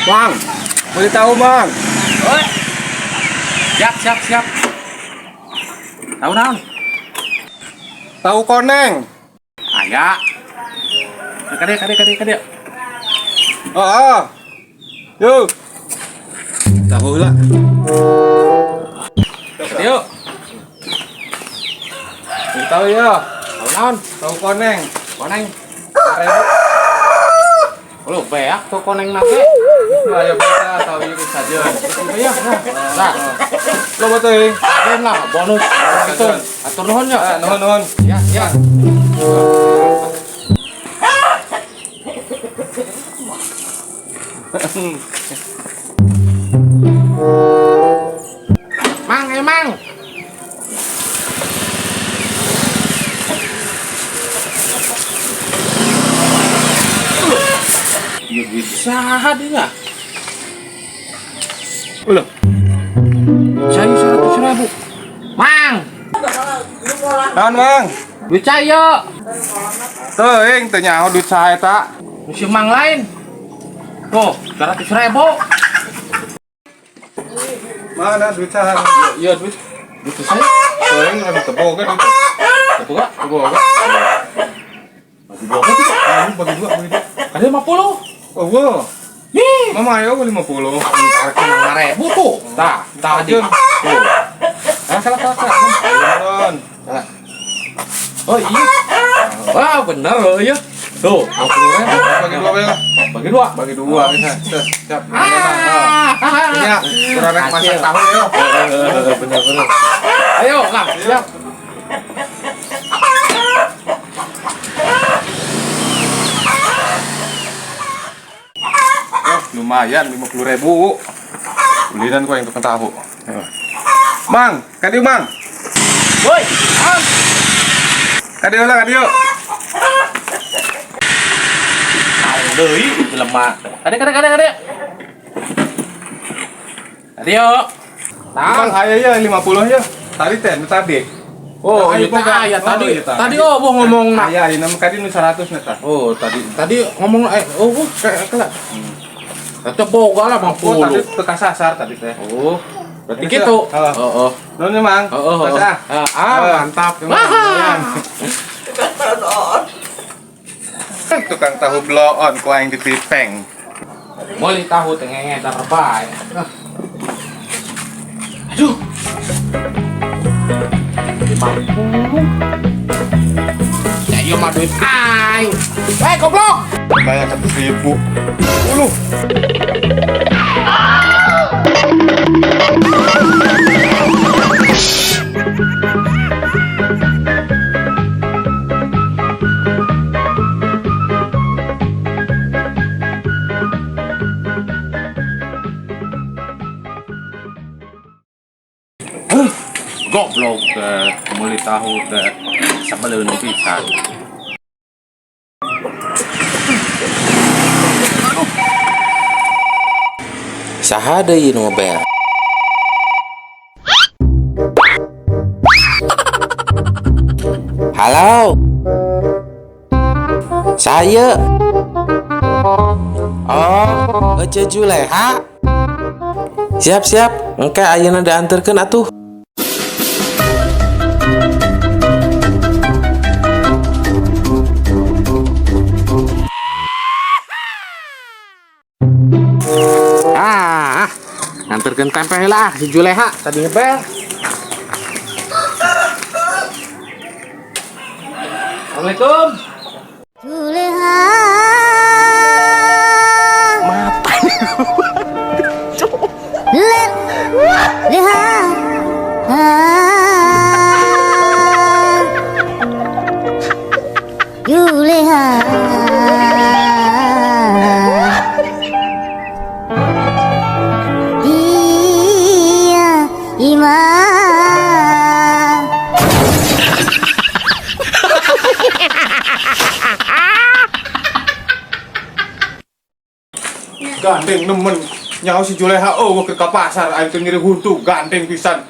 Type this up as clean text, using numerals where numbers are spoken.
Bang, boleh tahu, Bang? Oi. Siap, siap, siap. Tahu naon? Tahu koneng. Aya. Kade, kade, kade, kade. Oh, ah. Yuk. Tahu lah. Kade yuk. Boleh tahu ya. Tahu naon? Tahu koneng. Koneng. Ribu. Lo beak tuh koneng nage. Ayo kita tahu ini saja. Iya, nah. Lo betul. Keren lah bonus itu. Atur nuhun ya. Ah, nuhun nuhun. Ya, ya. Mang, emang. Iya duit saha dia. Ulah. Saya 100.000. Mang, Naon, Bang? duit saya. Teuing teu nyaho duit saha eta. Si mang lain. Tuh, 100.000. Mana duit saha? Iya, duit. Duit saya. Teuing anu teu boga duit. Teu boga? Teu boga. Bagi dua berarti. Ah, bagi dua, bagi dua. Ada 50. Oh, wow. Ih, Mama ayo 50. tarik 5.000 tuh. Tah, tadi. Lanjut. Tuh. Ah, salah, salah, salah. Nuhun. Salah. Oh iya. Wah, bener loh iya. Tuh, 50.000. Bagi dua bae lah. Bagi dua. Bagi dua bisa. Siap, siap. Ah. Iya, kurang rek masak tahu yo. Bener, bener. Ayo, Kang, siap. Oh, lumayan 50.000. Belian gua yang tukang tahu. Mang, kadieu Mang. Woi, ah. Kadieu lah kadieu. Tahu deui jelema. Kade, kade, kade, kade. Kade yuk. Mang, Tang. ayo ya 50 ya. Tadi teh nu tadi. Oh, Ayo, iya bukan. ya tadi. Oh, iya, tadi. Tadi oh boh ngomong nak. Aya ieu mah kadi nu 100 na tah. Oh, tadi tadi ngomong oh, oh kayak kelak. Tadi boga lah Oh, tadi 50. teu kasasar tadi teh. Oh, berarti Ini gitu. sudah. Oh, oh. Nuhun ya, Mang. Oh, oh, oh. Tos, ah. Ah, ah, mantap. Lumayan. Tukang tahu bloon ku aing ditipeng. Meuli tahu teh ngenge terbaik. Aduh. 50. Ya iya mah duit aing. Eh, goblok. Lumayan 100.000. Uluh. Goblok teh, meuli tahu teh sabeleun pisan. Saha deui nu ngebel? Halo. Saya. Oh, Ece Juleha. Siap siap, engke ayeuna dianterkeun atuh. Ah, nganterkeun tempe lah si Juleha tadi ngebel. Assalamualaikum. Juleha. Mata. Le leha. Ah. Juleha. Iya, ima. Gandeng nemen. Nyaho si Juleha oh ke pasar aing teh nyeri huntu gandeng pisan.